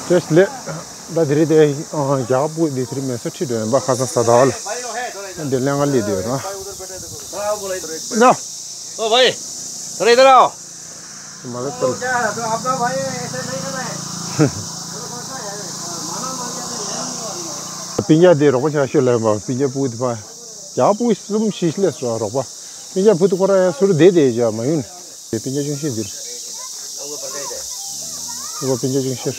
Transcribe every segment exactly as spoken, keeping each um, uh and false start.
ཅེས་ལེ། ད་དེ་རིང་དེ་རྒྱ་གར་སྤུ་གུ་འདི་དེ་རིང་མེ་སོར་ཁྲིད་འགྲོ་ཡིན་པ། ཁ་སང་གཟའ་ཟླ་བ་ལ་འདི་ལྷན་ཁང་སླེབས་བསྡད་ཡོད་ར། ན། ཨོ་བྷའི། ཐོ་རེ་ཐོ་རེ། མ་རེད་ད། སྤུན་ཀྱག་དེ་རོགས་པ་ཆགས་ཤོད་ལབ་པ། སྤུན་ཀྱག་སྤུ་གུ་དེ་ཕ། རྒྱ་སྤུ་གུ་གསུམ་བཞི་སླེབས་སོང་རོགས་པ། སྤུན་ཀྱག་བུ་དེ་ཁོ་རང་ཡང་ཟུར་བསྡད་བསྡད་བྱས་མ་ཡོང་ནས། སྤུན་ཀྱག་ཆུང་ཤོས་འདིར། ཨོ་སྤུན་ཀྱག་ཆུང་ཤོས།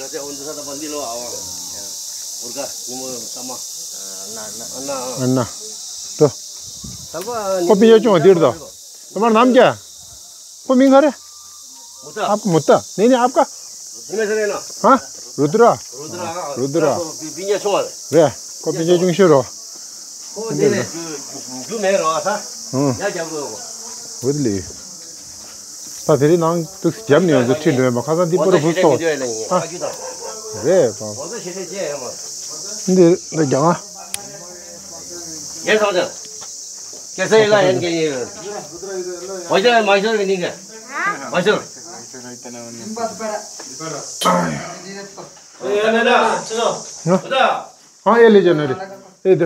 ཨ་ན། འགྲོ། ཁོ་སྤུན་ཀྱག་ཆུང་བ་འདིར་དོ། तुम्हारा नाम क्या है? ཁོ་མིང་ག་རེ། མུ་ཏ། आपका मुत्ता? नहीं, नहीं, आपका? हाँ? रुद्रा। रुद्रा, हाँ। रुद्रा। रुद्रा तो बि- बिंजा छोड़। རེད། ཁོ་སྤུན་ཀྱག་ཆུང་ཤོས་རོ། ཁོ་འདི་ལས་རྒྱུ་རྒྱུ་མེད་རོ་ཨ་ས། ཧུང་། ཡ་རྒྱབ་དགོས། འོ་དེ་ལས། ད་དེ་རིང་ནང་དུ་རྒྱབ་ནས་ཡོང་དུ་ཁྲིད་འགྲོ་ཡོད་མ། ཁ་སང་འདི་པོ་རུ་བུ་སོ། ཨ། རེད་པ། འདི་འདི་རྒྱ་ང་། ये समझ। कैसे इला एन के ये। वजह मास्टर के नहीं है। मास्टर। हाँ, ये ले जाना रे। ये दो।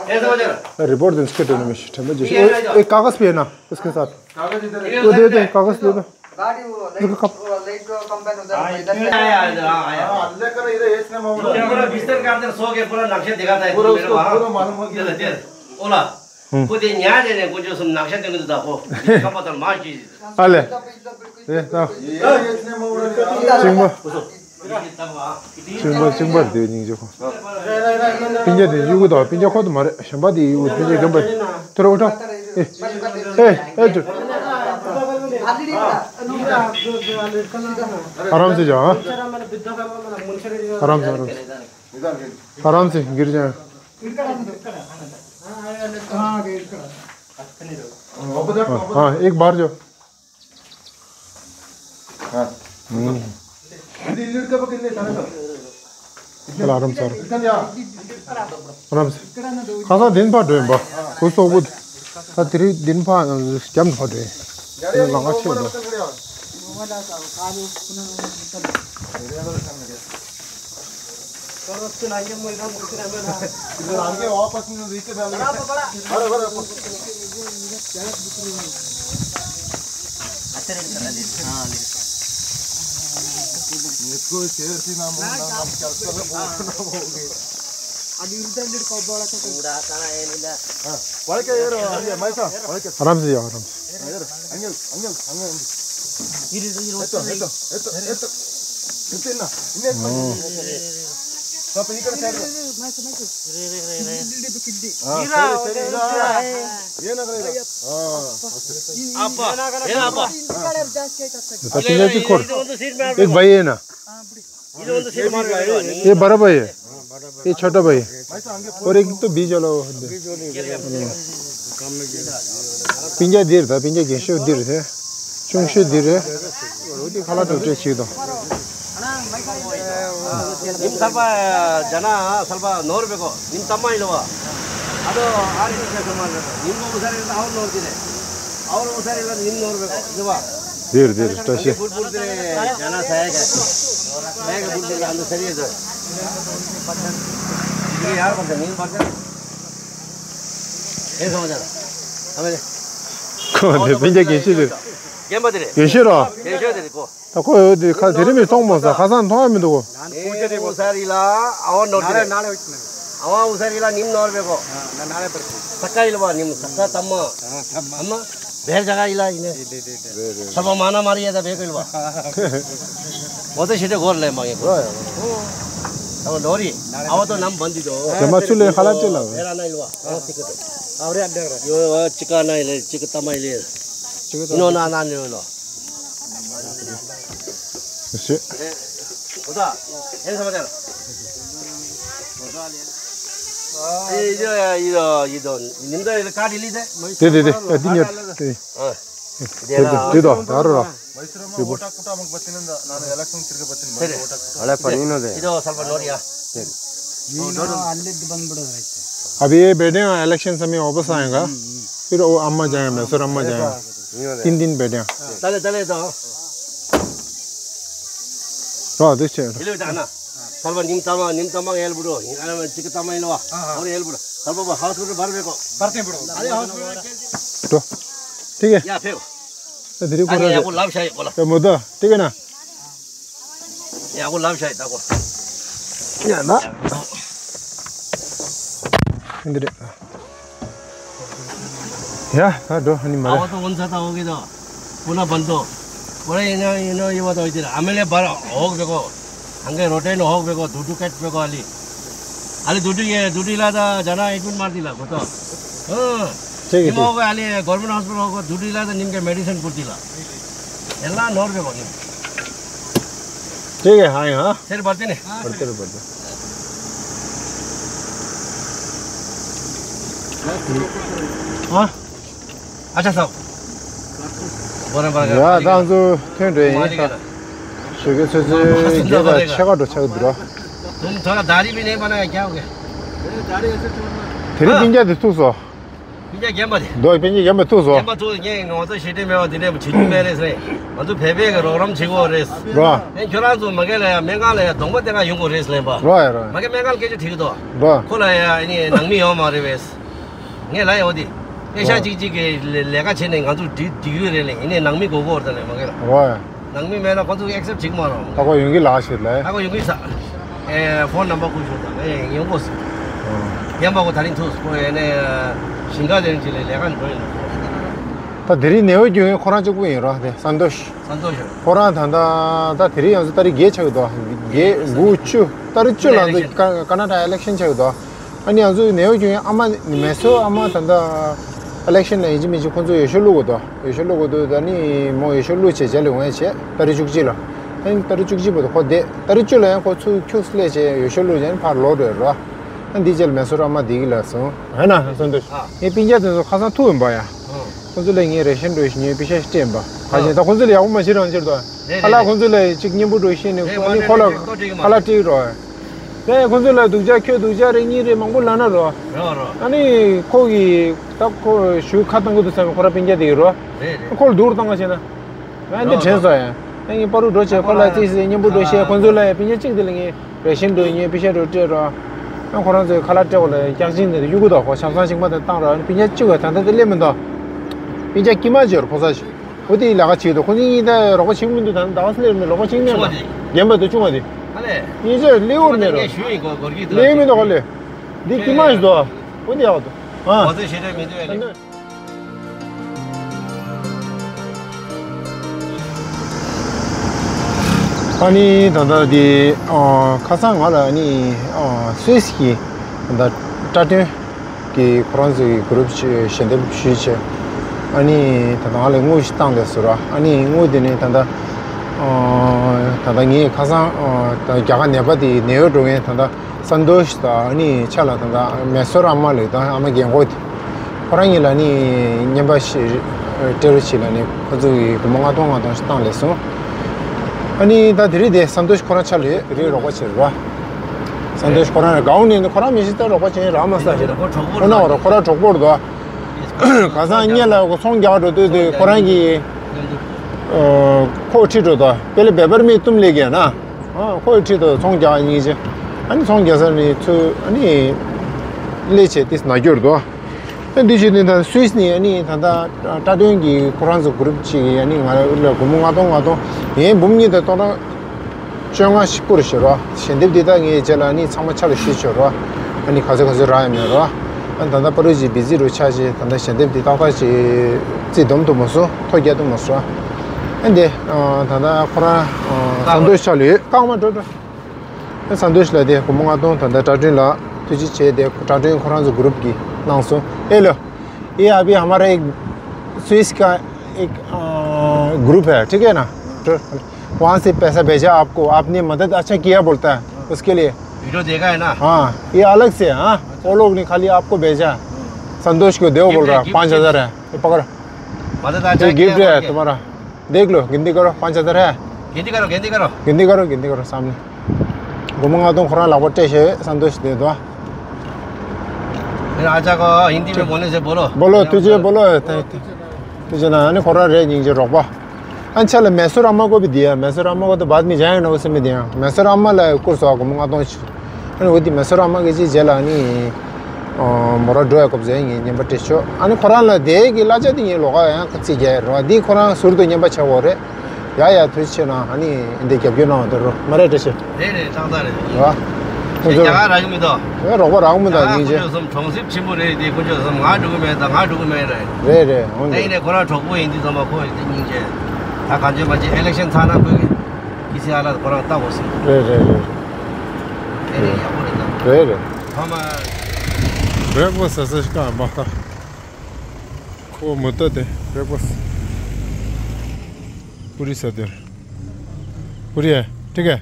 ये समझ। रिपोर्ट दे इसके देने में। ये कागज भी है ना उसके साथ? वो दे दे, कागज दे दो। गाड़ी वो लाइट, देखो कब वो लाइट का कंपनी उधर हाँ, इधर से आया, इधर आया। हाँ, अंदर का इधर एस ने मामला। पूरा बिस्तर के अंदर सो के पूरा नक्शा दिखाता है, पूरा मेरे उसको वहाँ। पूरा मालूम हो गया। चलो, चलो। ओला। हम्म। को दे न्याय देने को जो सुन नक्शा देने तो दाखो। इसका पता मार की। अले। ए, ता। ये एस ने मामला। चिंगबो। चिंगबो, चिंगबो दे निंग जो। पिंजे दे युगु दो, पिंजे खुद मारे, शंबा दे युगु, पिंजे गंबा। तेरा उठा। ए, ए, ए, जो। आराम से जाओ, हाँ। आराम से, आराम से। आराम से गिर जाए। हाँ, हाँ, एक बार जो। हाँ। हम्म। चल, आराम से, आराम। आराम से। ཁ་སང་བདེན་པ་འགྲོ་ཡིན་པ། ཁོ་སོག་པོ། ད་དེ་རིང་བདེན་པ་རྒྱབ་འགྲོ་འགྲོ་ཡིན། དེ་ལ་ང་ཆེ་འགྲོ། आराम से जाओ, आराम से। एक भाई है ना। ये बड़ा भाई है, ये छोटा भाई है। और एक तो बीच वाला वो है। पिंजा धीर था, पिंजा गेशो धीर थे। चुंगशो धीर है। रोटी खाला तो उठे छी तो। निम सल्पा जना सल्पा नोर बेको, निम तम्मा इलवा। अदो आर के समान निम उसारे और नोर दिले। और उसारे निम नोर बेको, दिवा। धीर धीर टसे। बुलबुल दे जाना सहायक है। मैं के बुलबुल अंदर सरिए दो। ये यार बंद नहीं बंद। ये समझ आ। हमें को दे पिंजे गेशो दे। गेम बदले। गेशो रो। गेशो दे को। ད་ཁོ་ཡོད་དེ་ཁ་དེ་རིང་མི་མཐོང་མོ་ས། ཁ་སང་མཐོང་ཡ་མི་འདུག་གོ། ए उसारी ला आवा नोर दिले। आवा उसारी ला निम नोर बेको। सकाई लवा निम सका तम्मा। अम्मा। बेर जगह इला इने। सब माना मारी है तो बेको इलवा। वो तो सीधे गोर ले मांगे को। अब नोरी। अब तो नाम बंदी दो। जमा चुले खाला चला। बेरा ना इलवा। यो चिका ना इले, चिका तमा इले। इनो ना ना इलो। हाँ। अभी ये बैठे हैं, इलेक्शन समय वापस आएगा। फिर वो अम्मा जाएंगे, मैसूर अम्मा जाएंगे। तीन दिन बैठे हैं। हाँ, ठीक है। ये लो जाना। सर्व निम तमा, निम तमा हेल्प ब्रो। अरे चिक तमा इलवा। और हेल्प ब्रो। सर्व बा हॉस्पिटल भर बेको। भरते ब्रो। अरे हॉस्पिटल। तो ठीक है। या फेव। तो धीरे अरे बोलो। या वो लाभ शाही बोला। तो मुद्दा, ठीक है ना? या वो लाभ शाही ताको। या ना। इंद्र। या, हाँ, दो हनी मारा। आवा तो कौन सा था होगी तो। पुनः बंदो। पूरा इन्हें, इन्हें ये बताओ इधर। आमेले बार होग बेको। हंगे रोटे नो होग बेको, दुडू कट बेको आली। आली दुडू ये, दुडू इला था, जाना एडमिट मार दिला, को तो। हाँ। ठीक है, ठीक। होगा आली, गवर्नमेंट हॉस्पिटल होगा, दुडू इला था, निम के मेडिसिन पुर दिला। एला नोर बेको निम। ठीक है, हाँ, हाँ। फिर बढ़ते ने। बढ़ते रहो, बढ़ते। हाँ? अच्छा साहब। बोरा बोरा। या, दांजो, थें रे। मालिक है ना। शुगर से से, ये बात छका दो छका दो। तुम थोड़ा दाढ़ी भी नहीं बनाया, क्या हो गया? तेरी पिंजा दे तू सो। पिंजा गेम बात। दो पिंजा गेम तू सो। गेम बात तू ये नो तो सिटी में वो दिने छिटू में रेस रे। वो तो फेबे के रोरम छिगो रेस। रो। ए छोरा तो मगे ले, मेगा ले, दोंबा तेरा युंगो रेस ले बा। रो, रो। मगे मेगा के जो ठीक दो। रो। खोला या, इन्हें नंगमी हो मारे वेस। ངས་ལབ་ཡོད་དེ། ཨེ་ཤ་གཅིག་གཅིག་གི་ལས་ལས་ཀ་བྱས་ནས་ང་ཚོ་འགྲིག་འགྲིག་ཡོད་རེད་ལས་ཡིན་ནའི་ནང་མི་དགོས་དགོས་རེད་ལས་མ་གི་ལ། ཝ། ནང་མི་མེད་ན་ཁོ་ཚོ་ཨེག་སེབ་བྱེད་ཀྱི་མ་རེད། ད་ཁོ་ཡོང་གི་ལགས་ཤེས་ལས། ད་ཁོ་ཡོང་གི་ས། ཨེ་ཕོན་ནམ་བར་བསྐུར་ཤོག་ད་ཨེ་ཡོང་གོ་སི། ཡན་པ་ཁོ་ད་རིང་ཐུག་ཁོ་ཡན་ནས་ཞིང་ཁ་དེ་རིང་ཅིག་ལས་ལས་ཀ་འགྲོ་ཡིན་ནོ། ད་དེ་རིང་ནེའུ་གྱོན་ཁོ་རང་གཅིག་པུ་ཡིན་རོགས་དེ་སན་ཏོ་ཤ། སན་ཏོ་ཤ། ཁོ་རང་ད་ད་ད་དེ་རིང་ཡང་སུ་ད་རིང་བརྒྱད་ཆགས་འདུག་བརྒྱད་དགུ་བཅུ་ད་རིང་བཅུ་ལ་ཚོ་ཀ་ཀ་ན་ཌ་ཨི་ལེག་ཤན་ཆགས་འདུག་ཨ་ནི་ང་ཚོའི་ནེའུ་གྱོན་ཨ་མ་མེ་སོ་ཨ་མ་ད་ལྟ་ཨི་ལེག་ཤན་ལ་ཡིན་གཅིག་མིན་གཅིག་ཁོང་ཚོ་འོས་ཤོག་བླུག་དགོས་དོ། འོས་ཤོག་བླུག་དགོས་དོ། ད་ནི་མོ་འོས་ཤོག་བླུག་བྱས་རྗེས་ལ་འོང་ཡ་བྱས་ཏ་རིག་བཅུ་གཅིག་ལ། ཨ་ནི་ཏ་རིག་བཅུ་གཅིག་བར་དུ་ཁོ་བསྡད་ཏ་རིག་བཅུ་ལ་ཡང་ཁོ་ཚུར་ཁྱུགས་སླེབས་བྱས་འོས་ཤོག་བླུག་བྱས་ནི་ཕར་ལོག་འགྲོ་ཡ་རོ། ཨ་འདི་རྗེས་ལ་མེ་སོ་ཨ་མ་བསྡད་ཀྱི་ལ་སོང་། ཧེ་ན་སོང་དུ་ཨ་ངའི་སྤུན་ཀྱག་དེ་ཚོ་ཁ་སང་ཐུག་ཡིན་པ་ཡ། ཁོང་ཚོ་ལ་ངས་རེ་ཤན་འགྲོ་ཞིག་ཉོས་པི་ཤ་ཞིག་སྤྲད་ཡིན་པ། ཁ་ཤས་ད་ཁོང་ཚོ་ལ་ཡག་པོ་མ་བྱེད་རང་ཕྱིར་དོ། རེད་ཁ་ལག་རེད་ཁོང་ཚོ་ལ་གཅིག་སྙན་པོ་འགྲོ་ཤེས་ནས་རེད་ཁོ་ནི་ཁོ་ལ་ཁ་ལག་སྤྲད་ཀྱི་མ་རེད། དེ་ཁོང་ཚོ་ལ་སྡུག་ཅག་ཁྱོད་སྡུག་ཅག་རེད་གཉིས་རེད་མང་པོ་ལབ་ན་རོ། རོ་རོ། ཨ་ནི་ཁོ་གི་ད་ཁོ་ཞུ་ཁ་བཏང་གི་འདུག་བསམ་ཁོ་ར་སྤུན་ཀྱག་དེ་གི་རོ། རེད་རེད། ཁོ་ལ་སྡུག་རུ་བཏང་ག་བྱས་ན། ང་འདི་རོ་དྲན་རོ། སོང་ཡ། ཨ་ནི་པ་རུ་འགྲོ་བྱས་ཁོ་ལ་ཙིག་ཙིག་སྙན་པོ་འགྲོ་བཤད་ཁོང་ཚོ་ལ་ཡ་སྤུན་ཀྱག་གཅིག་དེ་ལ་ངས་རེ་ཤན་འགྲོ་ཉེ་པི་ཤ་འགྲོ་སྤྲད་རོ། ཨ་ཁོ་རང་ཚོའི་ཁ་ལག་སྤྲད་པ་ལ་སྐྱག་ཅིང་དེ་གཡུག་གི་འདུག་ཁོ་ཆབ་གསང་ཞིག་མ་དེ་བཏང་རོ་ཨ་ནི་སྤུན་ཀྱག་གཅིག་བ་ད་ལྟ་དེ་སླེབས་མི་འདུག་སྤུན་ཀྱག་དཀྱུས་མ་ཅིག་ཡོད་རེད་ཕོ་གསར་ཞིག་འོ་དེ་ལས་ཀ་བྱེད་འདུག་ཁོ་ཚོ་གཉིས་ད་རོགས་པ་བྱེད་ཀྱི་མི་འདུག་ད་ཟླ་བ་སླེབས་མི་རོགས་པ་བྱེད་ཀྱི་མེད་ཆུང་བ་པ། དེ། རྒན་པ་དེ་ཆུང་བ་དེ། ཨ་ལས། གཉིས་ཆ་སླེབས་ཡོད་མེད་རོ། ངས་ཞུས་ཡིན་གོ་གོར་གྱི་སླེབས་ཡོད་མེད་འདུག་ག་ལས། འདི་དཀྱུས་མ་ཞིག་འདུག་འོ་དེ་ཡག་འདུག་ཨ། ང་ཚོས་ཞེ་དྲག་མི་འདུག་ཨ་ལས། ཨ་ནི་ད་ལྟ་འདི་ཨ་ཁ་སང་ང་ལ་ཨ་ནི་ཨ་སུད་སི་གི་ད་ལྟ་སྲ་མཐུན་གྱི་ཁོ་རང་ཚོའི་གུ་རུབ་ཞལ་འདེབས་ཞུས་བྱས། ཨ་ནི་ད་ལྟ་ང་ལ་དངུལ་ཞིག་བཏང་བསྡད་སོང་ར། ཨ་ནི་དངུལ་དེ་ནི་ད་ལྟ་ཨ་ད་ལྟ་ངས་ཁ་སང་ཨ་ད་རྒྱ་གར་ནད་པ་དེ་ནད་གཡོག་འགྲོ་མཁན་ད་ལྟ་སན་ཏོ་ཤ་དང་ཨ་ནི་ཆ་ལ་ད་ལྟ་མེ་སོར་ཨ་མ་ལགས་དང་ཨ་མ་རྒན་གོག་དེ། ཁོ་རང་གཉིས་ལ་ནི་རྔན་པ་ཞིག་སྤྲད་རོགས་བྱེད་ལ་ནི་ཁོ་ཚོ་གིས་སྒོར་མོ་ལྔ་སྟོང་ལྔ་སྟོང་ཞིག་བཏང་སླེབས་སོང་། ཨ་ནི་ད་དེ་རིང་དེ་སན་ཏོ་ཤ་ཁོ་རང་ཆ་ལ་ཡོད་དེ་རིང་རོགས་པ་བྱེད་རོགས། སན་ཏོ་ཤ་ཁོ་རང་ལ་དགའ་བོ་ནི་ཁོ་རང་མི་ཤེས་ད་རོགས་པ་བྱེད་རག་མ་ས་ཞེས་ཁོ་ཁོ་ན་བ་རོགས་ཁོ་རང་གྲོགས་པོ་རེད་དོ། ག་ས་གཉིས་ལ་ཁོ་ཚོང་རྒྱག་འགྲོ་དུས་དེ་ཁོ་རང་གིས་ཁོ་ཁྲིད་འགྲོ་དོ་དཔེ་ལ་བེ་པར་མི་བཏུམ་ལེ་གི་ན། ཨ་ཁོ་ཡི་ཁྲིད་དུ་ཚོང་རྒྱག་སྙིང་རྗེ། ཨ་ནི་ཚོང་རྒྱག་ས་ནི་ཚུར་ཨ་ནི་སླེབས་བྱས་ཏིས་ན་རྒྱུར་དོ། ཨ་འདི་བྱས་ནི་ད་སུད་སི་ནི་ཨ་ནི་ད་ལྟ་སྲ་མཐུན་གྱི་ཁོ་རང་ཚོ་གུ་རུབ་ཅིག་གིས་ཨ་ནི་ང་ལ་སྒོར་མོ་ལྔ་སྟོང་ལྔ་སྟོང་ངའི་འབུམ་གཉིས་དང་སྟོང་ཕྲག་བཅོ་ལྔ་ཞིག་བསྐུར་ཞེས་རོ། ཞལ་འདེབས་འདི་དག་ངའི་རྗེས་ལ་ཨ་ནི་ཚང་མ་ཆ་ལ་ཞུས་ཆོག་རོ། ཨ་ནི་ག་ཚོད་ག་ཚོད་རག་ཡོད་མེད་རོ། ཨ་ནི་ད་ལྟ་པ་རུ་ཅིག་བི་ཛི་རུ་ཆགས་ཤིང་ད་ལྟ་ཞལ་འདེབས་འདི་ཏག་ཏག་ཅིག་རྩིས་སྡོམ་ཐུབ་མ་སོང་ཐོ་རྒྱག་ཐུབ་མ་སོང་། ཨ་འདི་ད་ལྟ་ཁོ་རང་སན་ཏོ་ཤ་ཆ་ལ་ཡོད་རྐང་མ་འགྲོ་འགྲོ། ཨ་སན་ཏོ་ཤ་ལ་དེ་སྒོར་མོ་ལྔ་སྟོང་ད་ལྟ་སྲ་མཐུན་ལ་ཐུགས་རྗེ་ཆེ་དེ་སྲ་མཐུན་ཁོ་རང་ཚོ་གུ་རུབ་ཀྱིས་གནང་སོང་། ए लो, ये अभी हमारा एक स्विस का एक ग्रुप है, ठीक है ना? वहाँ से पैसा भेजा आपको, आपने मदद अच्छा किया बोलता है, उसके लिए। वीडियो देखा है ना? हाँ, ये अलग से, हाँ, वो लोग ने खाली आपको भेजा। संतोष को दो बोल रहा, पाँच हजार है, ये पकड़। मदद अच्छा किया, गिफ्ट है तुम्हारा। देख लो, गिनती करो, पाँच हजार है। गिनती करो, गिनती करो। गिनती करो, गिनती करो, सामने। སྒོར་མོ་ལྔ་སྟོང་ཁོ་རང་ལག་པར་སྤྲད་བྱས་སན་ཏོ་ཤ་དེ་དོ། मेरा आजा को हिंदी में बोलने से बोलो। बोलो, तुझे बोलो। तुझे ना, ཁོ་རང་རེད་སྙིང་རྗེ་རོགས་པ། ཨ་ཆ་ལ་མེ་སོར་ཨ་མ་ཀོ་བི་དི་ཡ། མེ་སོར་ཨ་མ་ཀོ་ཏོ་བཱད་མི་ཇཱ་ཡང་ན་བ་སེ་མི་དི་ཡ། མེ་སོར་ཨ་མ་ལ་ཀུར་སོ་ཨ་ཀོ་མོ་ང་ཏོང་ཆུ། ཨ་ནི་འོ་དི་མེ་སོར་ཨ་མ་གི་ཅི་རྗེས་ལ་ནི་མོ་ར་འགྲོ་ཡ་ཀོབ་ཟེ་ངི་ཉན་པ་ཏྲེ་ཆོ། ཨ་ནི་ཁོ་རང་ལ་དེ་གི་གླ་ཆ་དི་ངི་ལོ་ག་ཡང་ཁ་ཚི་རྒྱ་རོ་དི་ཁོ་རང་ཟུར་དུ་ཉན་པ་ཆ་བོ་རེད། ཡ་ཡ་ཐུགས་རྗེ་ཆེ་ན་ཨ་ནི་འདི་རྒྱབ་སྐྱོར་གནང་བ་དོ་རོ་མ་རེད་ཏྲེ་ཆོ། རེད་རེད། ཏག་ཏག་རེད། ཡ། ཁོ་ཚོ་རྒྱ་གར་རག་གི་མི་འདུག་ཨེ་རོགས་པ་རག་མི་འདུག་རྒྱ་གར་སྙིང་རྗེ། ཁོ་ཚོ་གསུམ་གྲོང་གསེབ་ཆེན་པོ་རེད་དེ། ཁོ་ཚོ་གསུམ་ང་འགྲོ་གི་མེད་ད། ང་འགྲོ་གི་མེད་རེད། རེད་རེད། འོང་ཨེ་ཡིན་ནས་ཁོ་རང་གྲོགས་པོ་ཡིན་དུས་ཚང་མ་ཁོ་ཡི་དེ་སྙིང་རྗེ། ད་གང་བྱེད་མ་བྱེད་ཨེ་ལེག་ཤན་ཚར་ན་ཁོས་ཀི་སི་ཨ་ལ་ཁོ་རང་ལྟ་དགོས་སྲིད། རེད་རེད་རེད། ཨེ་རེད། ཡག་པོ་རེད་ད། རེད་རེད། ཕ་མ། བེག་ཕ་སི་ཟ་ས་ཞིག་ག་མ་ཁ། ཁོ་མོ་ཏ་དེ་བེག་ཕ་སི། པུ་རི་ཟ་དེར། པུ་རི་ཨེ་ཁྲིག་གེ།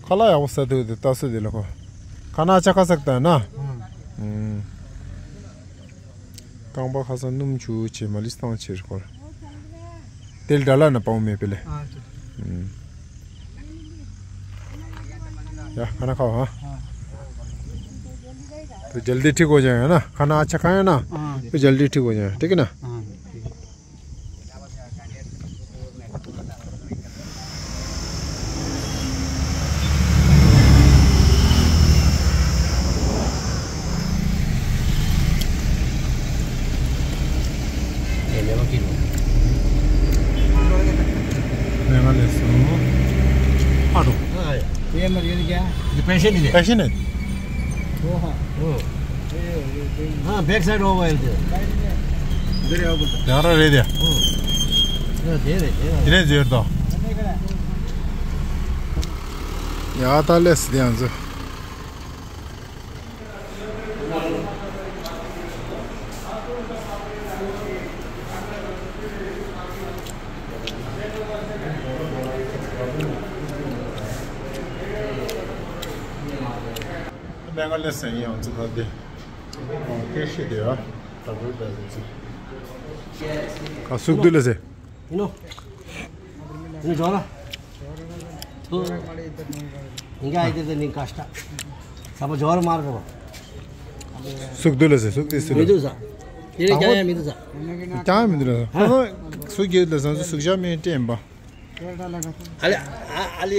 ཁ་ལག་ཡག་པོ་ཟ་འདུག་དེ་ལྟ་སྲོལ་དེ་ལ་ཁོ། ཁ་ན་ཆ་ཁ་ཟག་ད་ན། ཨུམ། རྐང་པ་ཁ་སང་སྣུམ་བྱུག་བྱས་མ་ལི་སྟངས་ཆེར་ཁོ། དེལ་དྲ་ལ་ན་པའོ་མེ་པེ་ལེ། ཨུམ། ཡ་ཁ་ན་ཁ་བ། དུ་ཇལ་དི་ཁྲིག་གོ་ཅང་ཡ་ན་ཁ་ན་ཆ་ཁ་ཡ་ན། དུ་ཇལ་དི་ཁྲིག་གོ་ཅང་ཡ་ཁྲིག་གི་ན། ये मेरा ले सुनो। ऑटो। ये मर गया क्या? ये पैसे नहीं दे। पैसे नहीं। वो हाँ। हाँ, बैक साइड होगा इधर। इधर आओ बोलता। यार रे दिया। हाँ। ये दे दे, दे दे। इधर जोर दो। या था लेस दिया जो। ཁ་སུག་དུ་ལ་ཟེ། ཡིན་ནོ། ཡིན་ནོ་འཇོག་ལ། ཐུ། ཡིན་ག་ཡིན་དེ་ནི་ཀ་ཤ། ས་པ་འཇོག་ལ་མར་རོ། སུག་དུ་ལ་ཟེ་སུག་དེ་སུ་མི་འདུག་ས། དེ་རེ་ཀྱང་ཡང་མི་འདུག་ས། ཀྱང་མི་འདུག་ལ། ཧ་ཧ། སུག་གི་ལ་ཟེ་སུག་ཞག་མི་སྟེན་པ། ཨ་ལེ། ཨ་ལེ།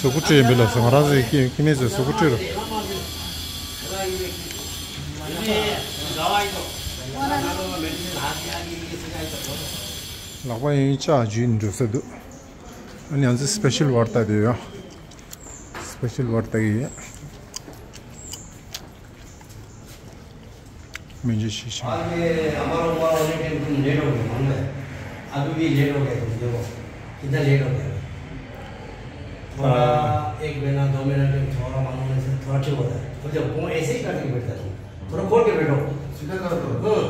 སུ་གུ་ཁྲི་ཡིན་པས་ལ་སོང་རང་ཚོའི་ཁྱི་ཁྱི་མེད་ཚོས་སུ་གུ་ཁྲི་རུ། ལག་པ་ཡིན་ལྕགས་འཇུས་འགྲོ་ས་འདུག་ཨ་ནི་ང་ཚོའི་སི་པེ་ཤལ་ཝར་ཏ་དེ་ཡོད། སི་པེ་ཤལ་ཝར་ཏ་གི་ཡོད། མི་འཇུ་ཤི་ཤི། आज ये हमारा हमारा वाले टेंट तुम लेट हो गए मालूम है। अभी भी लेट हो गए तुम, देखो कितना लेट हो गया। थोड़ा हाँ। एक महीना दो महीना टाइम थोड़ा मालूम है, थोड़ा ठीक होता है। और जब वो ऐसे ही करके बैठता तुम, थोड़ा खोल के बैठो। सीधा कर दो। हाँ।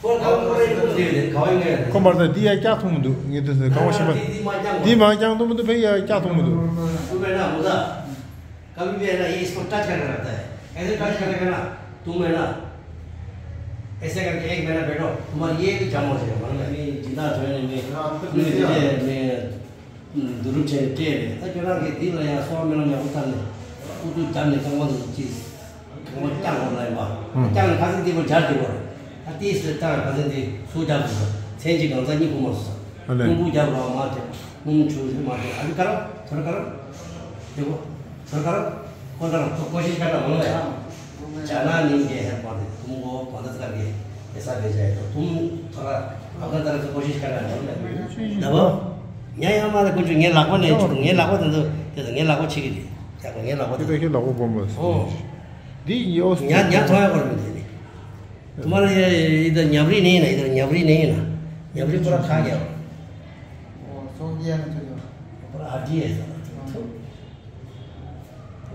खोल, खोल, खोल, खोल, खोल, खोल, खोल। ཁོ་མར་ད་འདི་ཡ་སྐྱག་འཐུང་མི་འདུག་ངས་འདི་ཟེར་གང་བ་ཤེས་པ། འདི་འདི་མ་སྐྱག་འདུག་མི་འདུག་ཕ་ཡ་སྐྱག་འཐུང་མི་འདུག་སུ་མེད་ན་མུ་ད། कभी भी है ना, ये इसको टच करके रखता है। ऐसे टच करके ना, तुम है ना, ऐसे करके एक महीना बैठो, तुम्हारा ये भी जम हो जाएगा। मतलब, मैं जिंदा जो है ना, मैं, हाँ, तो मैं, मैं, मैं, दुरुग से टे है। तो क्या ना, कि दिल या सौ में ना, उतर ले, वो तो जान ले, कौन सी चीज़, वो क्या हो रहा है वहाँ? हम्म। क्या ना, खासी दिल को झाड़ के बोले। अति इसलिए तार खासी दिल सो जा बोलो। छह जी गांव नहीं घूमो सा। अरे। वो जा रहा, मार दे। हम्म, छू, छू, मार दे। अभी करो, थोड़ा करो। देखो। सरकार, सरकार, तो कोशिश करना बोलो यार। जाना नहीं है, है, पर तुमको मदद करके ऐसा भेजा है, तो तुम थोड़ा अपना तरफ से कोशिश करना बोलो यार। दबो। यहाँ, यहाँ हमारे कुछ ये लागू नहीं, ये लागू तो, ये लागू ठीक है। क्या को ये लागू तो। ये देखिए, लागू बम बस। ओ। दी, ये उस यहाँ, यहाँ थोड़ा और भी दे दे। तुम्हारा ये इधर न्यावरी नहीं है ना, इधर न्यावरी नहीं है ना, न्यावरी पूरा खा गया। वो सो गया ना, चलो। पूरा आदि है साला। हाँ।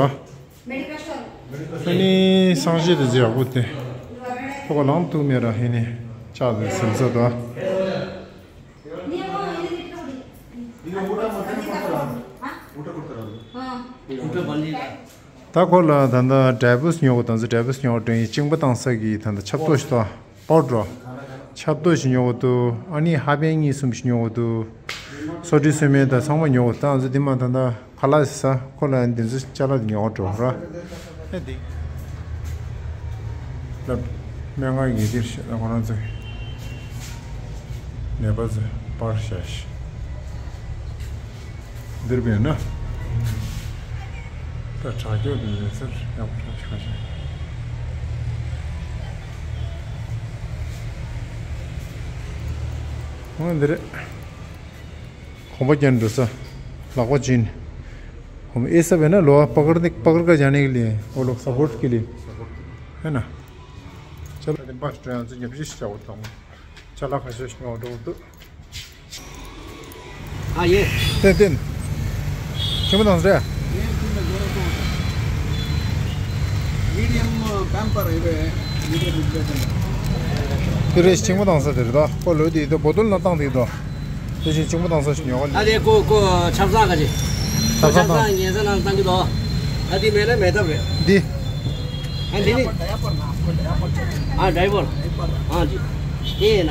འདུག་ཨ། ཨ་ནི་སང་ཞེས་དེ་ཚོ་ཡག་པོ་དེ། ཁོ་ག་ལང་ཐུག་མེད་ར་ཧེ་ནི་ལྕགས་དེ་ཟིན་ས་འདུག་ཨ། ད་ཁོ་ལ་ད་ལྟ་ཌའི་བོར་སི་ཉོ་གོ་དང་ཙི་ཌའི་བོར་སི་ཉོ་གོ་དྲན་ཡིན་གཅིང་པ་བཏང་ས་གི་ད་ལྟ་ཆབ་ཏོག་ཞིག་དང་པའོ་ཌར་ཆབ་ཏོག་ཞིག་ཉོ་གོ་འདུག་ཨ་ནི་ཧ་པན་གཉིས་གསུམ་ཞིག་ཉོ་གོ་འདུག་སོ་ཊི་སོ་མེ་ད་ཚང་མ་ཉོ་གོ་ད་ང་ཚོ་འདི་མ་ད་ལྟ་ཁ་ལག་ཟ་ཁོ་ལ་འདི་ཚོ་ཅ་ལག་འདི་ཉོ་གོ་འགྲོ་ར། ཨེ་འདི། ལབ། སྨན་ཁང་གི་འདིར་བཤད་ན་ཁོ་རང་ཚོས་ནད་པ་ཚོས་པར་བཞག་ཤིག་འདིར་བས་ན། ད་དྲ་རྒྱ་དེ་ཡོད་ཚར་ཡག་པོ་ཞིག་ཁ་ཤས། ཨོ་འདི་རེད། གོམ་པ་རྒྱག་འགྲོ་ས། ལག་པ་སྦྱིན། གོམ་ཨེ་ས་བས་ན་ལོ་པ་ཀར་ནི་པ་ཀར་ཀ་ཇ་ནེ་གི་ལི་ཨོ་ལོག་སཔོར་ཊ་གི་ལི། ཧེ་ན། ཅ་ལག་འདི་འབའ་ཞིག་འགྲོ་ཡང་ཚོ་ཉམས་ཞིབ་ཞིག་བྱ་དགོས་དང་། ཅ་ལག་ཁ་ཤས་ཤིག་ཉོ་འགྲོ་འདུག་ཨ་ཡེ། ཏན་ཏན། ཆེན་པོ་དང་ཟེར། མི་ཌི་ཡམ་པེམ་པར་ཡོད་པས། མི་ཌི་ཡམ་པེམ་པར། དེ་རེད་ཆེན་པོ་དང་ཟེར་དེ་རེད་ད། ཁོ་ལོས་དེ་ཡིན་ད་བོ་ཏོལ་ནང་བཏང་དེ་ཡིན་ད། དེ་བཞིན་གཅིག་པོ་དང་ས་ཞིག་ཉོ་ག་ཨ་ལས་ཀོ་ཀོ་ཆབ་གསང་ག་ཅི། ཆབ་གསང་དང་ཆབ་གསང་ཉལ་ས་ནང་བཏང་གི་འདུག་ཨ་འདི་མེད་ན་མེད་ཐབས་རེད། འདི། ཨ་འདི་ནི། ཨ་ཌའི་བར། ཨ་འདི། དེ་ཡིན་ན།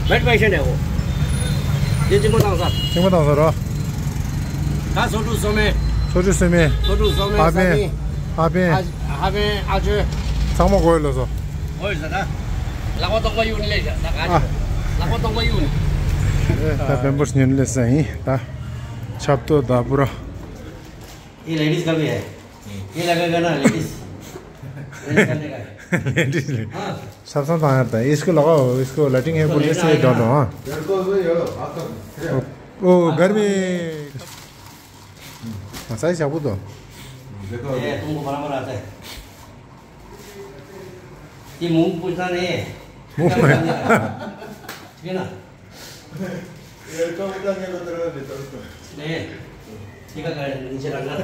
བེད་པའི་ཤེས་འདྲ་འོ། འདི་གཅིག་པོ་བཏང་ས། གཅིག་པོ་བཏང་ས་རོ། ད་སོ་ཕྲུག་སོ་མེ། སོ་ཕྲུག་སོ་མེ། སོ་ཕྲུག་སོ་མེ། ཨ་ཕན། ས་མི། ཨ་ཕན། ཨ་ཕན་ཨ་ཅོ། ཚང་མ་གོ་ཡོད་ལ་སོ། ཨོ་ཡོད་ས་ད། ལག་པ་སྟོང་པ་གཡུག་ནི་ལས་བྱ་ད་ག་ཨ། ལག་པ་སྟོང་པ་གཡུག་ནི། ཨེ་ད་བེམ་པོ་སྙན་ལས་ས་ཡིན་ད། ཆབ་ཏོ་ད་པུ་ར། ये लेडीज का भी है। ये लगेगा ना लेडीज। लेडीज करने का है। लेडीज ले। हाँ। सब सब आया था। इसको लगाओ, इसको लैट्रिन है बोलने से डालो, हाँ। लड़कों को ये लो, हाथ कर। ओ, ओ, घर में। हाँ, सही से आपको तो। देखो। ये तुमको बराबर आता है। ये मुंह पूछना नहीं है। मुंह पूछना नहीं है। ठीक है ना? ये तो उतना नहीं बता रहा, नहीं तो उसको। नहीं। टीका का नीचे रखना।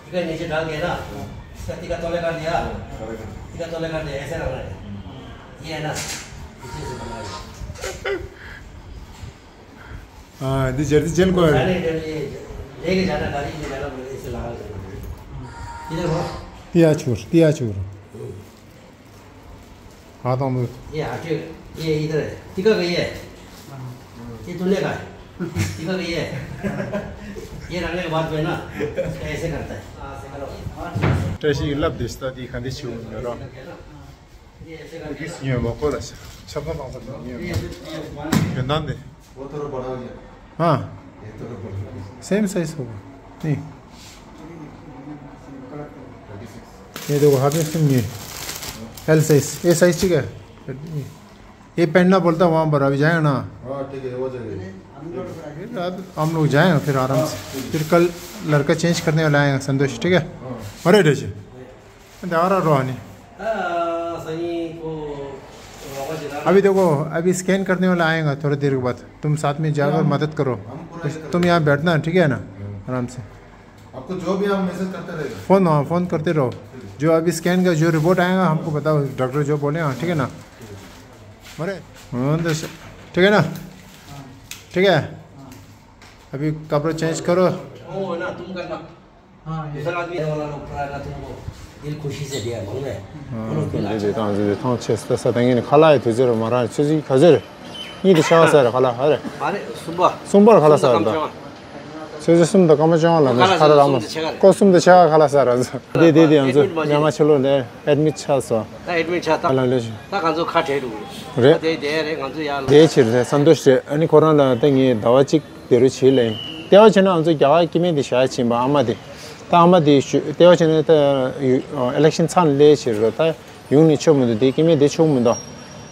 टीका नीचे डाल के ना, इसका टीका तोले कर दिया। टीका तोले कर दिया, ऐसे रखना है। ये है ना, पीछे से बना है। हाँ, दी जल्दी जेल को है। जाने के लिए लेके जाना, गाड़ी ले जाना, बोले, इसे लगा के। इधर हो। तिया छुर, तिया छुर। हाँ, तो हम ये हाथ, ये इधर है। टीका का ये है। ये तूने का है। टीका का ये है। ये रखने के बाद में ना, इसका ऐसे करता है। हाँ, ऐसे करो। ཏྲ་ཤི་ལབ་དེ་སྟ་དེ་ག་འདི་ཆུ་ཡོད་རོ། དེ་སི་ཉོས་མ་གོ་ལ་ཤ་ཆབ་ཁ་བང་ས་དེ་ཉོས་མ། ཡོན་ཏན་དེ། वो थोड़ा बड़ा हो गया। हाँ। ये थोड़ा बड़ा हो गया। सेम साइज होगा। नहीं। ये देखो, हाथ में सिम नहीं। एल साइज, ये साइज ठीक है। ये पहनना बोलता वहाँ पर, अभी जाएगा ना। हाँ, ठीक है, वो जगह। फिर रात हम लोग जाएंगे फिर आराम से। फिर कल लड़का चेंज करने वाला आएगा, संतोष, ठीक है? हाँ। अरे, ढेर से। दारा रोहानी। हाँ, सही को, अभी देखो, अभी स्कैन करने वाला आएगा थोड़ी देर के बाद। तुम साथ में जाकर हाँ। मदद करो। हम पूरा ये कर तुम यहाँ बैठना, ठीक है ना? हाँ। आराम से। आपको जो भी हम मैसेज करते रहेगा। फोन, हाँ, फोन करते रहो। जो अभी स्कैन का जो रिपोर्ट आएगा, हमको बताओ, डॉक्टर जो बोले, हाँ, ठीक है ना? अरे, हाँ, तो स-, ठीक है ना? ठीक है? अभी कपड़ा चेंज करो। वो है ना, तुम करना। हाँ, ये दूसरा आदमी वाला लोग पूरा ना तुमको दिल खुशी से दिया, मालूम है? हाँ, वो लोग क्यों ये नाचा? देखो, ये देखो, चेस्ट सा देंगे, खाला है तुझे, मारा, तुझे, खजर। ये दिशा सा, खाला, अरे। अरे, सुबह। सुबह खाला सुबह सा, काम दा। चला। སོ་སོ་གསུམ་དང་སྐར་མ་བཅོ་ལྔ་ལ་ཁ་ལག་རག་མ་སོང་། ཁོ་གསུམ་དང་ཕྱེད་ཀ་ཁ་ལག་ཟ་ར་ཟ། དེ་དེ་དེ་ང་ཚོ་ཉི་མ་ཕྱི་ལོགས་ལ་ཨེ་ཌི་མིཊ་ཆགས་སོང་། ད་ཨེ་ཌི་མིཊ་ཆགས་ད། ཨ་ལ་ལས་ཤི། ད་ང་ཚོ་ཁ་བྲལ་འགྲོ་གི་རེད། རེད། ད་དེ་དེ་རེད་ང་ཚོ་ཡར་ལ། དེ་ཕྱིར་རེད་ས་འདོད་རེད། ཨ་ནི་ཁོ་རང་ལ་ད་ངས་ཟླ་བ་གཅིག་དེ་རུ་བྱེད་ལེ། ལྟེ་བ་བྱས་ན་ང་ཚོ་རྒྱ་གར་སྐྱེ་དམན་དེ་ཞག་ཕྱིན་པ་ཨ་མ་དེ། ད་ཨ་མ་དེ་ཞུ་ལྟེ་བ་བྱས་ན་ད་ཨི་ལེག་ཤན་ཚར་ལས་ཕྱིར་རོ་ད་ཡོང་ནས་ཆོག་མི་འདུག་དེ་སྐྱེ་དམན་དེ་ཆོག་མི་འདུག་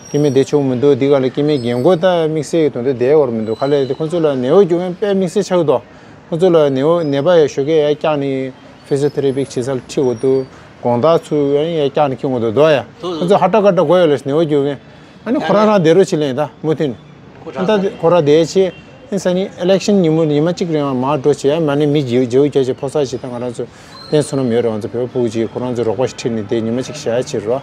སྐྱེ་དམན་བསྡད་ཆོག་མི་འདུག་འདི་ག་ལ་སྐྱེ་དམན་རྒན་རྒོན་ད་དམིགས་བསལ་གྱི་དོན་དུ་བསྡད་ཡོད་མི་འདུག་ག་ལ་དེ་ཁོང་ཚོ་ལ་ནད་གཡོག་རྒྱུག་མཁན་དཔེ་དམིགས་བསལ་ཆགས་འདུག་ཁོང་ཚོ་ལ་ནད་གཡོག་ནད་པ་ཡ་ཞོགས་ཀས་ཡ་བཀྱག་ནས་ཕི་ཟི་ཡོ་ཐེ་ར་པི་བྱེད་སར་ཁྲིད་དགོས་འདུག་དགོང་དག་ཚུར་ཡ་བཀྱག་ནས་ཁྱེར་དགོས་འདུག་འདུག་ཡ། ཁོང་ཚོ་ཧ་ཏྲ་ཀ་ཏྲ་དགོས་ཡོད་ལ་ནད་གཡོག་རྒྱུག་མཁན། ཨ་ནི་ཁོ་རང་རང་བསྡད་རོགས་བྱེད་ལེན་ད་མུ་མཐུད་ནས། ད་ཁོ་རང་བསྡད་ཆེ། ཨ་ནི་ས་ནི་ཨི་ལེག་ཤན་ཉིན་མོ་ཉི་མ་གཅིག་རིང་མར་འགྲོ་བྱེད་ཡ་མ་ནི་མི་བརྗེ་བོ་བརྒྱ་ཆ་ཕོ་གསར་ཞིག་ད་ང་རང་ཚོ་བསྟན་སོང་ན་མེད་རེད། ང་ཚོ་བོད་པ་ཕྲུ་གུ་ཅིག་ཁོ་རང་ཚོ་རོགས་པ་ཞིག་ཁྲིད་ནས་བསྡད་ཉི་མ་གཅིག་བཞག་ཡ་བྱེད་རོགས།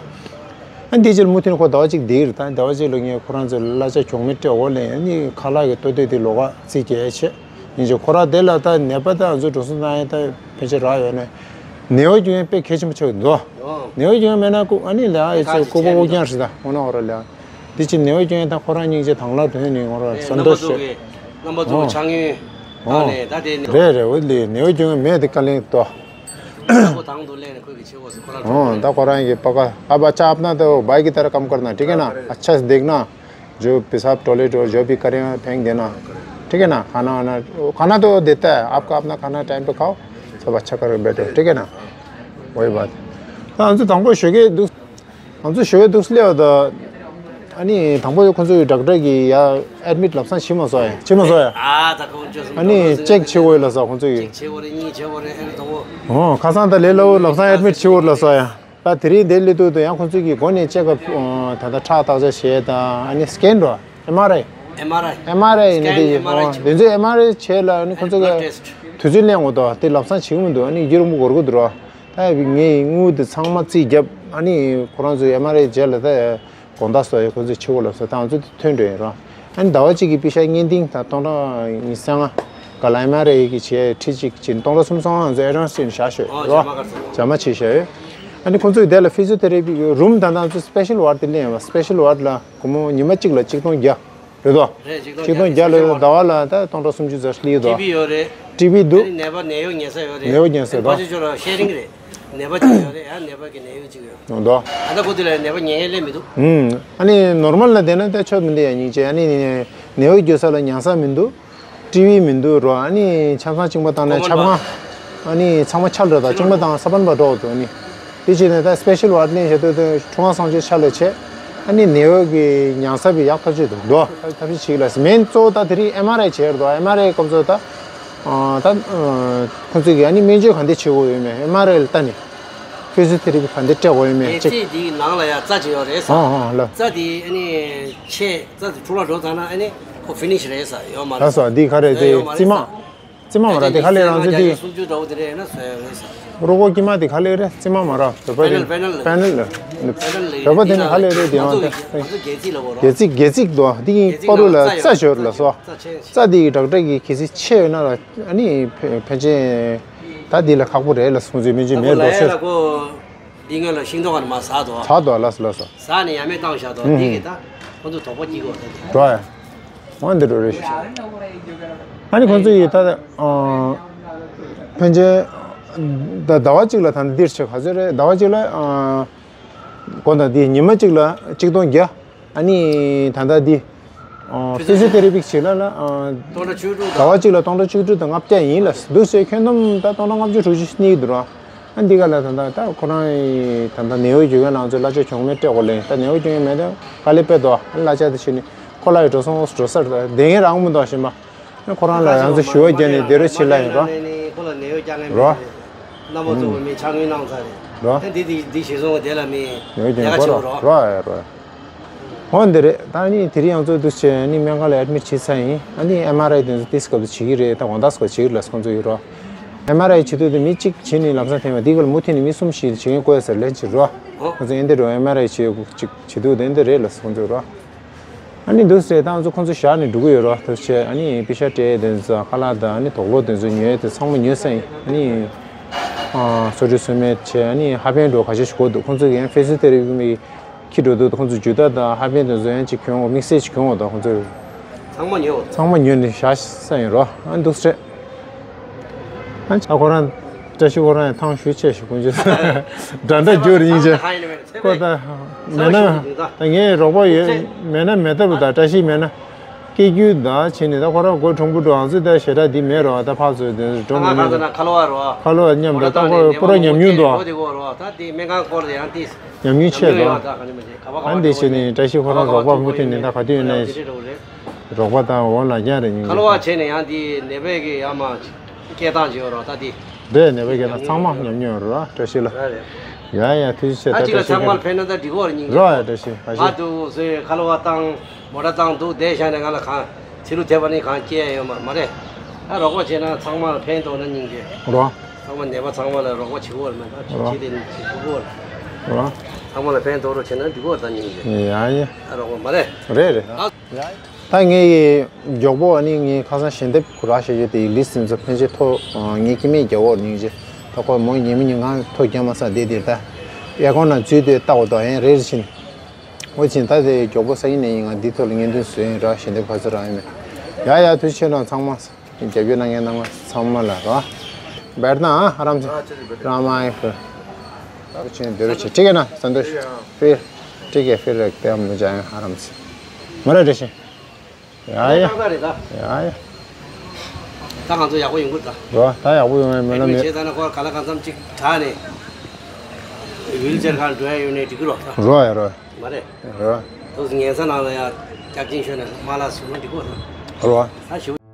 ཨ་ནི་དེ་རྗེས་མུ་མཐུད་ནས་ཁོ་ཟླ་བ་གཅིག་བསྡད་ཀྱི་རེད། ད་ཟླ་བ་གཅིག་ལ་ངས་ཁོ་རང་ཚོ་གླ་ཆ་གྱོང་མེད་སྤྲད་འོག་ལ་ཨ་ནི་ཁ་ལག་གི་ལྟོ་ཐོག་དེ་ལོགས་ཀ་རྩིས་རྒྱག་ཡ་བྱེད། ཡིན་ཅིག་ཁོ་རང་དེ་ལ་ད་ནད་པ་ད་ང་ཚོ་འགྲོ་སོང་བཏང་ཡ་ད་ཕན་ཆད་རག་ཡོད་ནས། ནད་གཡོག་རྒྱུག་མཁན་དཔེ་གལ་ཆེན་པོ་ཆགས་འདུག་ནད་གཡོག་རྒྱུག་མཁན་མེད་ན་ཁོ་ཨ་ནི་ལ་ཨེ་ཚོ་ཁོ་པོ་དབུགས་རྐྱང་རེད་ད་འོ་ན་འོ་ར་ལ། དེ་ཅི་ནད་གཡོག་རྒྱུག་མཁན་ད་ཁོ་རང་སྙིང་རྗེ་དང་ལ་དོན་ནི་འོ་ར་ཨེ་སོན་རྣམ་པ་འགྲོ་ཚོ་ཤོད། གི་རྣམ་པ་ཚོ་ཨོ། ཆང་ཡོད། ཨོ། ད་ནས་ད་དེ་ནས་རེད་རེད། འོ་ལི་ནད་གཡོག་རྒྱུག་མཁན་མེད་དེ་དཀའ་ལས་འདུག་ཁོ་དང་དུ་ལེན་ཁོས་གི་ཆེ་བོ་སུ་ཁོ་རང་ཨོ། ད་ཁོ་རང་གི་པ་ཀ་ཨ་པ་ཅ་ཨབ་ན་ད་འོ་བའི་གི་ད་ར་ཀམ་ཀར་ན་ཊིག་ཧེ་ན་ཨ་ཆ་སི་དེག་ན། जो पेशाब टॉयलेट और जो भी करें फेंक देना, ठीक है ना? खाना वाना खाना तो देता है आपका, अपना खाना टाइम पे खाओ, सब अच्छा कर बैठो, ठीक है ना? वही बात है। ང་ཚོ་དང་པོ་ཞོགས་ཀས་འདུག་ང་ཚོ་ཞོགས་ཀས་འདུག་སླེབས་པ་དང་། ཨ་ནི་དང་པོ་ཁོ་ཚོའི་ཌོག་ཊར་གྱིས་ཡ་ཨེཌ་མིཊ་ལབ་སང་བྱེད་མ་སོང་ཡ། བྱེད་མ་སོང་ཡ། ཨ་ད་ཁོང་ཚོ་ཨ་ནི་ཅེག་བྱེད་དགོས་ལབ་སོང་ཁོ་ཚོ་གིས། ཅེག་བྱེད་དགོས་རེད། གཉིས་བྱེད་དགོས་རེད། ཨེ་རེད་དང་པོ། ཨོ་ཁ་སང་ད་ལས་སླ་བོ་ལབ་སང་ཨེཌ་མིཊ་བྱེད་དགོས་ལབ་སོང་ཡ། ད་དེ་རིང་འདིར་སླེབས་དུས་དུ་ཡང་ཁོང་ཚོས་ཀྱི་སྒོ་ནས་ཅེག་ཨབ་ད་ལྟ་ཁྲག་བརྟག་དཔྱད་བྱས་དང་ཨ་ནི་སི་ཀེན་འགྲོ་ཨེམ་ཨར་ཨའི། ཨེམ་ཨར་ཨའི། ཨེམ་ཨར་ཨའི་ནི་དེ་ཡིན། ཨོ་དེ་ཚོས་ཨེམ་ཨར་ཨའི་བྱས་ལ་ཨ་ནི་ཁོང་ཚོ་གི་དུས་ཚོད་ལེན་དགོས་དོ་དེ་ལམ་སང་བྱེད་ཀྱི་མི་འདུག་ཨ་ནི་རྒྱུན་རིང་པོ་འགོར་གི་འདུག་རོ། ད་ངས་དངུལ་དེ་ཚང་མ་རྩིས་བརྒྱབ་ཨ་ནི་ཁོ་རང་ཚོས་ཨེམ་ཨར་ཨའི་བྱས་ལ་ད། དགོང་དག་སོ་ཡི་ཁོ་ཚོས་ཆེ་བོ་ལབ་སོ་ད་ང་ཚོ་དེ་ཐོན་འགྲོ་ཡིན་རོ། ཨ་ནི་ཟླ་བ་གཅིག་གི་པེ་ཤ་བརྙན་ཏིང་ད་སྟོང་ཕྲག་ཉི་ཤུ་རྩ་ལྔ་ག་ལ་ཨེམ་ཨར་ཨའི་གི་བྱས་ཁྲི་གཅིག་ཅིན་སྟོང་ཕྲག་སུམ་ཅུ་སོ་ལྔ་ང་ཚོ་ཨེ་ཌ་ཝན་སི་ཅིན་བཞག་ཤོད་ཨོ་རོ། རྒྱ་མ་གར་སོང་རྒྱ་མ་ཆེ་ཤོད། ཨ་ནི་ཁོ་ཚོས་དེ་ལ་ཕི་ཟི་ཡོ་ཐེ་ར་པི་གི་རུམ་ད་ང་ཚོ་སི་པེ་ཤལ་ཝར་དེ་ལེན་ཡོད་པ། སི་པེ་ཤལ་ཝར་ལ་སྒོར་མོ་ཉི་མ་གཅིག་ལ་གཅིག་སྟོང་བརྒྱ་རེད་དོ། རེད་གཅིག་སྟོང་གཅིག་སྟོང་བརྒྱ་ལ་ཟླ་བ་ལ་ད་སྟོང་ཕྲག་སུམ་ཅུ་ཙམ་སླེབས་ཡོད་དོ། ཊི་བི་ཡོད་རེད། ཊི་བི་འདུག་ཨ་ནི་ནད་པ་ནད་གཡོག་ཉན་ས་ཡོད་རེད། ནད་གཡོག་ཉན་ས་ཨ་ནི་ཡོད་དོ། ཕ་ཆུ་ཆུ་ལ་ཤེ་རིང་རེད། ནད་པ་གཅིག་ཡོད་རེད། ཡང་ནད་པ་གི་ནད་གཡོག་གཅིག་ཡོད། ཡོང་དོ། ཨ་ད་ཁོ་དེ་ལ་ནད་པ་ཉན་ཡས་སླེབས་མི་འདུག་ཨུམ། ཨ་ནི་ནོར་མལ་ལ་བསྡད་ན་ད་ཆོ་མི་འདུག་ཡ་སྙིང་རྗེ། ཨ་ནི་ནད་གཡོག་རྒྱུག་ས་ལ་ཉན་ས་མི་འདུག་ཊི་བི་མི་འདུག་རོ། ཨ་ནི་ཆབ་གསང་གཅིན་པ་བཏང་ནས་ཆབ་གང་། ཨ་ནི་ཚང་མ་ཆ་འགྲོ་དང་གཅིན་པ་བཏང་ས་པན་པ་འགྲོ་འདུག་ཨ་ནི། དེ་བྱས་ནས་ད་སི་པེ་ཤལ་ཝར་ཌི་ནས་བྱེད་དུས་དེ་ཁྲུ་ཁང་སང་ཆོས་ཆ་ལས་བྱེད། ཨ་ནི་ནད་གཡོག་གི་ཉན་ས་བི་ཡག་ཐག་ཆོད་འདུག་འགྲོ། ཐབས་ཤེས་བྱེད་ལ་མེན་གཙོ་བོ་ད་དེ་རིང་ཨེམ་ཨར་ཨའི་བྱེད་འདུག་ཨེམ་ཨར་ཨའི་སྐབས་སུ་ད། ད། ཁོང་ཚོས་ཀྱི་ཨ་ནི་སྨན་བཅོས་ག་འདྲ་བྱེད་དགོས་ཡོད་མེད་ཨེམ་ཨར་ཨའི་ལ་ལྟ་ནས། ཕི་ཟི་ཡོ་ཐེ་ར་པི་ག་འདྲ་སྤྲད་དགོས་ཡོད་མེད་ཅེག་སྒལ་ཚིགས་འདིའི་ནང་ལ་ཡང་རྩ་ཅིག་ཡོད་རེད་ཟེར། ཨོ་ཨོ་ལ། རྩ་འདི་ཨ་ནི་ཆད་རྩ་འདི་འཁྲུག་ལ་འགྲོ་ཚར་ན་ཨ་ནི་ཁོ་ཕི་ནི་ཤི་རེད་ཟེར་ཡོད་མ་རེད། ལགས་སོ་འདི་ག་རེད་དེ་རྩིས་མ། རྩིས་མ་མ་ར་དེ་ག་ལེ་རང་ཚོ་དེ། སུམ་ཅུ་འདྲ་བོ་དེ་རེད་ན་བཟོ་ཡ་རེད་ཟེར། རོ་ཀོ་ཀི་མ་དེ་ག་ལེ་རེད་རྩིས་མ་མ་ར་བོད་པ་དེ། པེ་ནལ་པེ་ནལ་ལ། བོད་པ་དེ་ནི་ག་ལེ་རེད་དེ་ང་ཡང་ཚོ་དེ། ང་ཚོ་སྒལ་ཚིགས་ལ་གོ་རོ། སྒལ་ཚིགས་སྒལ་ཚིགས་དོ་འདི་གི་པ་རུ་ལ་རྩ་ཡོད་ལ་སོ། རྩ་ཆེན་ཞིག་རྩ་དེ་གི་ཌོག་ཊར་གི་གལ་སྲིད་ཆད་ཡོད་ན་ལ་ཨ་ནི་ཕན་ཕན་ཆད་ད་འདི་ལ་ཁག་པོ་རེད་ལ་སོང་ཚོད་སྨན་བཅོས་མེད་འགྲོ་ཟེར། འདི་སྔོན་ལ་ཤིང་ཏོག་ག་ནས་མ་ཟག་དོ། ཟག་དོ་ལ་སོ་ལ་སོ། ཟག་ནས་ཡ་མེད་བཏང་བཞག་དོ། ཨུ་འདི་གི་ད་ཁོ་ཚོ་དོགས་པ་སྐྱེ་གོ་ད་དེ། འགྲོ་ཨ། འོ་འདི་འགྲོ་རེད་ཤག་ཨ་ནི་ཁོ་ཚོ་ཡི་ད་ཕན་ཆད་ད་ཟླ་བ་གཅིག་ལ་ད་འདིར་ཆེ་ག་ཚོད་རེད་ཟླ་བ་གཅིག་ལ་དགོན་དང་འདི་ཉི་མ་གཅིག་ལ་གཅིག་སྟོང་བརྒྱ། ཨ་ནི་ད་ལྟ་འདི། ཕི་ཟི་ཡོ་ཐེ་ར་པི་བྱེད་ལ་ལ། སྟོང་ཕྲག་བཅུ་དྲུག་ཟླ་བ་གཅིག་ལ་སྟོང་ཕྲག་བཅུ་དྲུག་དང་ལྔ་བརྒྱ་ཡིན་ལ་འདུག་ཟེར། ཁྱོན་བསྡོམས་ད་སྟོང་ཕྲག་ལྔ་བཅུ་དྲུག་ཅུ་གནས་ཀྱི་འདུག་ར། ཨ་འདི་ག་ལ་ད་ལྟ་ད་ཁོ་རང་ཡི་ད་ལྟ་ནད་གཡོག་རྒྱུག་མཁན་ལ་ང་ཚོས་གླ་ཆ་གྱོང་མེད་སྤྲད་དགོས་ལེ། ད་ནད་གཡོག་རྒྱུག་མཁན་མེད་ད་དཀའ་ལས་དཔེ་འདུག་ཨ་གླ་ཆ་དེ་བྱས་ནས་ཁོ་ལ་ཡི་འགྲོ་སོང་འགྲོ་སར་བསྡད་མཁན་རང་མི་འདུག་ཞེས་མ། ཁོ་རང་ལ་ང་ཚོ་ཞུ་བ་བརྒྱབ་ནས་བསྡད་རོགས་བྱེད་ལབ་ཡིན་རོ། ཁོ་ལ་ནད་གཡོག་རྒྱག་མཁན་རོ། མེད་རེད། རྣམ་པ་ཚོ་གི་མི་ཕྱག་དངུལ་གནང་ཚར་རེད། རོ། ཨ་འདི་འདི་འདི་ཞིག་སོང་བ་དེ་ལ་མི་ནད་གཡོག་ལས་ཀ་བྱེད་དགོས་རོ། རོ་ཨེ་རོ། འོ་འདི་རེད། ད་ནི་དེ་རིང་ང་ཚོ་འདུག་བྱས་ནི་སྨན་ཁང་ལ་ཨེ་ཌི་མིཊ་བྱེད་ཚར་ཡིན། ཨ་ནི་ཨེམ་ཨར་ཨའི་དེ་ཚོ་ཏིས་སྐབས་སུ་བྱེད་ཀྱི་རེད། ད་དགོང་དག་སྐབས་བྱེད་ཀྱི་རེད་ལབ་ཁོང་ཚོ་ཡོད་རོ། ཨེམ་ཨར་ཨའི་བྱེད་དུས་དེ་མི་གཅིག་བྱེད་ནི་ལམ་སང་ཐེངས་མ་འདི་ག་ལ་མུ་མཐུད་ནས་མི་གསུམ་བཞི་བྱེད་མཁན་བསྐོས་ཟེར་ལན་བྱེད་རོ། ཨོ། ང་ཚོ་ཨེ་འདི་རོ་ཨེམ་ཨར་ཨའི་བྱེད་གཅིག་བྱེད་དུས་དེ་འདི་རེད་ལབ་ཁོང་ཚོ་ཡོད་རོ། ཨ་ནི་འདུག་ཟེར་ད་ང་ཚོ་ཁོང་ཚོ་བཞག་ནས་འགྲོ་གི་ཡོད་རོ། ཐབས་ཤེས་ཨ་ནི་པེ་ཤ་སྤྲད་དེ་ཚོ་ཁ་ལག་དང་ཨ་ནི་དོགས་སློང་དེ་ཚོ་ཉོས་དེ་ཚང་མ་ཉོས་ཚར་ཡིན། ཨ་ནི་ཨ་སོ་སོའི་སོ་མེད་བྱས་ཨ་ནི་ཧ་པན་འགྲོ་ག་ཤེད་ཞིག་དགོས་འདུག་ཁོང་ཚོ་ཡང་ཕི་ཟི་ཡོ་ཐེ་ར་པི་མི་ཁྱི་འགྲོ་འདུག་ཁོང་ཚོ་ཇུ་ཏ་དང་ཧ་པན་དེ་ཚོ་ཡང་ཅིག་གྱོན་འོ་དམིགས་བསལ་ཅིག་གྱོན་འོ་དང་ཁོང་ཚོ་ཚང་མ་ཉོས་འོ། ཚང་མ་ཉོས་ནས་བཞག་ས་ཡིན་རོ། ཨ་ནི་འདུག་ཟེར། ཨ་ཁོ་རང་བཀྲ་ཤིས་ཁོ་རང་ཡང་ཐང་ཞུ་ཆེ་ཞིག་ཁོང་ཚོ་འདྲ་འདྲ་རྒྱུ་རེད་སྙིང་རྗེ། ཁོ་ད་མེད་ན་ད་ངའི་རོགས་པ་ཡོད་མེད་ན་མེད་ཐབས་ད་བཀྲ་ཤིས་མེད་ན་ སྐད་སྒྱུར་དང་བྱས་ནས་ད་ཁོ་རང་སྒོ་གྲུང་པོ་འགྲོ་ང་ཚོས་ད་ཞེ་དྲག་འདི་མེད་རོ། ད་ཕར་ཚུར་དེ་འགྲོ་མི་ང་ཚོ་ནུས། ན་ཁ་ལོ་བ་རོ། ཁ་ལོ་བ་མཉམ་དུ་ད་ཁོ་པུ་ར་ཉམས་མྱོང་འདུག་ད་དེ་སྨན་ཁང་སྐོར་དེ་ཡང་དེ་ཉམས་མྱོང་ཆེ་འདུག་ཨ་འདི་བྱས་ནས་བཀྲ་ཤིས་ཁོ་རང་རོགས་པ་མུ་མཐུད་ནས་ད་ག་དུས་ཡིན་ནའི་རོགས་པ་དང་འོག་ལ་རྒྱག་རེ་ཉིན་ཁ་ལོ་བ་བྱས་ནས་ཡང་དེ་ནད་པའི་གི་ཡ་མ་སྐད་བཏང་བྱེད་རོ་ད་དེ། རེད། ནད་པའི་སྐད་བཏང་ཚང་མ་ཉམས་མྱོང་རོ། བཀྲ་ཤིས་ལ། རེད་རེད། ཡ་ཡ་ཐུགས་རྗེ་ཆེ། ད་ད་གཅིག་ལ་བཀྲ་ཤིས་ཚང་མ་ལ་ཕན་ན་ད་འགྲིག་གོ་རེད་ཉིན་རོ། ཡ་བཀྲ་ཤིས་བཀྲ་ང་ཤིས། དུ་བཟོས་ཁ་ལོ་བ་བཏང་། མོ་ཊ་བཏང་འདུག་བསྡད་བཞག་ནས་ང་ལ་གང་ཚི་ལུ་ཐེབས་པ་ནི་གང་སྐྱེ་ཡོད་མ་མ་རེད། ད་རོགས་པ་བྱས་ན་ཚང་མ་ལ་ཕན་ཐོགས་ན་སྙིང་རྗེ། རོ། ཚང་མ་ནད་པ་ཚང་མ་ལ་རོགས་པ་བྱེད་དགོས་རེད་མ་ད་རོ། ཅི་དེ་ནི་བྱེད་དགོས་རེད། རོ། ཚང་མ་ལ་ཕན་ཐོགས་རོགས་བྱས་ན་འགྲིག་གོ་ད་སྙིང་རྗེ། ཡ་ཡ། ད་རོགས་པ་མ་རེད། རེད་རེད། ད་ཡ་ཡ། ད་ངས་ཀྱི་མགྱོགས་པོ་ཨ་ནི་ངས་ཁ་སང་ཞལ་འདེབས་ཁོ་ར་བྱེད་རྒྱུ་དེ་ཡི་ལིས་དེ་ཚོ་ཕན་ཆད་ཐོ་ངས་ཀྱི་མེད་རྒྱག་འོར་སྙིང་རྗེ། ད་ཁོ་མོ་ཉི་མ་ཉིན་གང་ཐོ་རྒྱག་མ་ས་དེ་དེ་ད་ཨེ་ཁོང་ན་འཛུལ་དུས་ལྟ་འོ་དོ་ཨེ་རེད་ཕྱིན། འོ་ཕྱིན་ད་དེ་མགྱོགས་པོ་ས་ཡིན་ནས་ཡིན་ང་འདི་ཐོག་ལ་ངས་འདོན་བཟོས་ཡིན་ར། ཞལ་འདེབས་ཁ་ཚོ་རག་ཡིན་མེད། ཡ་ཡ་ཐུགས་རྗེ་ཆེ་གནང་ཚང་མ། རྒྱབ་སྐྱོར་གནང་མཁན་རྣམ་པ་ཚང་མ་ལ་རོ། འབར་ན་ཨ་རམ་ཚེ། རང་མ་ཨེ་ཁུ། རོགས་ཆེན་འདི་རུ་ཆེ་ཁྲིག་གེ་ན་ས་འདུ། ཕིར། ཁྲིག་གེ་ཕིར་རེག་ཏེ་མི་ཇ་ཡང་ཨ་རམ་ཚེ། མ་ར་རེ་ཆེ། ཡ་ཡ། ཏག་ཏག་རེད་ད། ཡ་ཡ། ད་ང་ཚོ་ཡག་པོ་ཡོང་གི་རེད་ད། རོ་ད་ཡག་པོ་ཡོང་ཡ་མེད་ན་མེད། བྱས་ཙང་ན་ཁོ་ག་ལ་གང་འཚམ་ཅིག་དྲག་ནས། ཝིལ་ཅེར་གང་འགྲོ་ཡ་ཡོད་ནས་འགྲིག་གི་རོ། རོ་ཡ་རོ། མ་རེད། རོ། དུས་ངན་ས་ནང་ལ་ཡ་སྐྱག་ཅིང་ཤོད་ནས་མ་ལ་སུ་མ་འགྲིག་གི་རོ། རོ། ད་ཞུ།